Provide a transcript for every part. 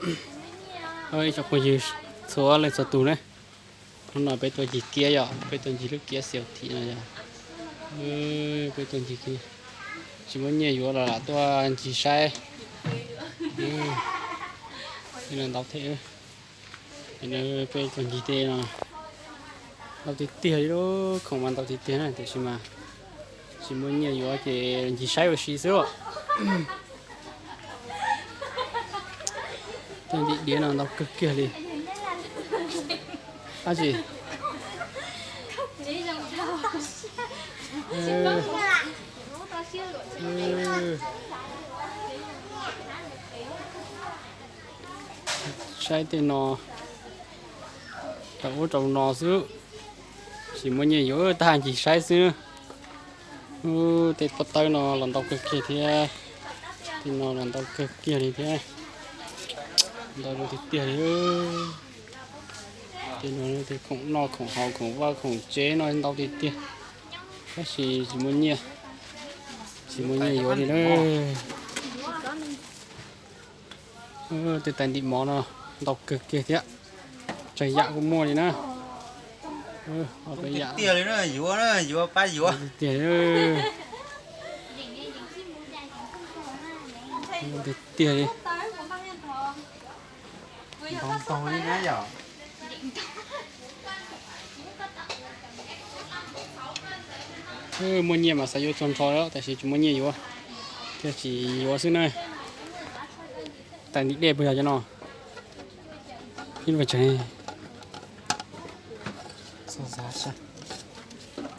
Ib tsoom phooj ywg txhua leej txhua tus na, hnub no peb tuaj ncig kiab yom, peb tuaj ncig lub kiab Xiaus Thim no yom. Peb tuaj ncig kiab, tsis muaj nyiaj yuav los lam tuaj ncig saib. Ntau thiab, peb tuaj ncig tej no ntau tiag tiag li, khoom mas ntau tiag tiag na, tiam sis mas tsis muaj nyiaj yuav ces ncig saib ua si xwb. Tej ntim diav no ntau kawg kiag li. Ab tsi, saib tej no, rau ub rau no xwb, tsis muaj nyiaj yuav tag ncig saib xwb. Tej pob tawb no los ntau kawg kiag thiab, tej no los ntau kawg kiag li thiab, ntau tiag tiag li. Tej no tej khoom noj khoom haus khoom vaj khoom tsev no ntau tiag tiag, tab sis tsis muaj nyiaj, tsis muaj nyiaj yuav li na. Tej tais ntim mov no ntau kawg kiag thiab, tsawg yam kuj muaj li na. Tiag li, yuav, yuav pab yuav tiag. Tiag li. Muaj nyiaj mas xav yuav txog nrho, tab sis tsis muaj nyiaj yuav, thiaj tsis yuav xwb na. Tais ntim dej puas yog cov no? Ib lub tsev,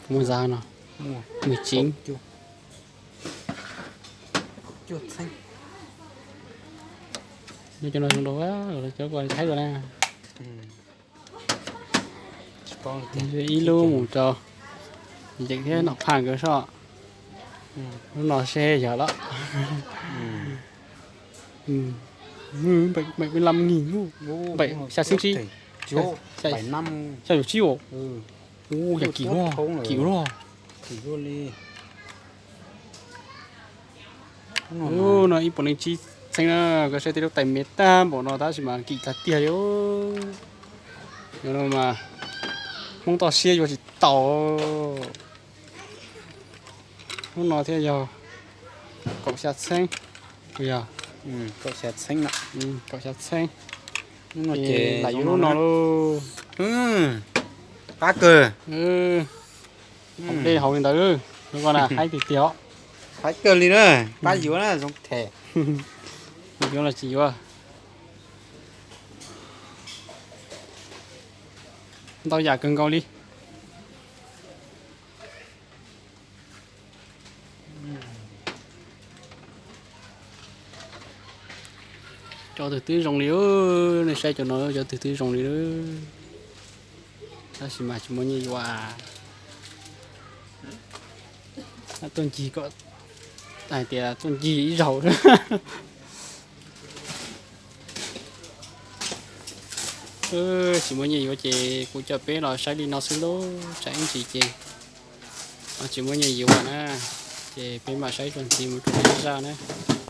muaj zab no, mười chín. Cov no zoo rau, cov ko Thaib dua na. Ib lub mus rau Yeem thiab Nom Phaj nkawd soj. Lub no seb yog lawm. Bảy mươi lăm nghìn, bảy, xya xwb sib, xya yus tsib os. Ua yam kim luaj, kim luaj. Lub no ib puas nees tsib txheeb na, koj saib tej lub tais me tag npaum no tab sis mas kim tag tiag li. Yog no mas Hmoob toj siab yuav tsis tau. Lub no thiaj yog kaum xya txheeb, yog kaum xya txheeb. Lam yuav lub no lauj. Qab kawg. Dej haus li ntawd, koj na haib tiag tiag os. Haib kawg li na, pab yuav na, zoo them. Yuav los tsis yuav, ntau yam kawg nkaus li. Cov twg twb zoo li, nej saib cov no cov twg twb zoo li. Tab sis mas tsis muaj nyiaj yuav. Tuaj ncig kom, hais tias tuaj ncig ib zaug. Tsis muaj nyiaj yuav ces kuv coj peb los saib li no xwb lauj, tsam ib ntsis ces tsis muaj nyiaj yuav na, ces peb mam saib txuas ntxiv mus rau zaj na.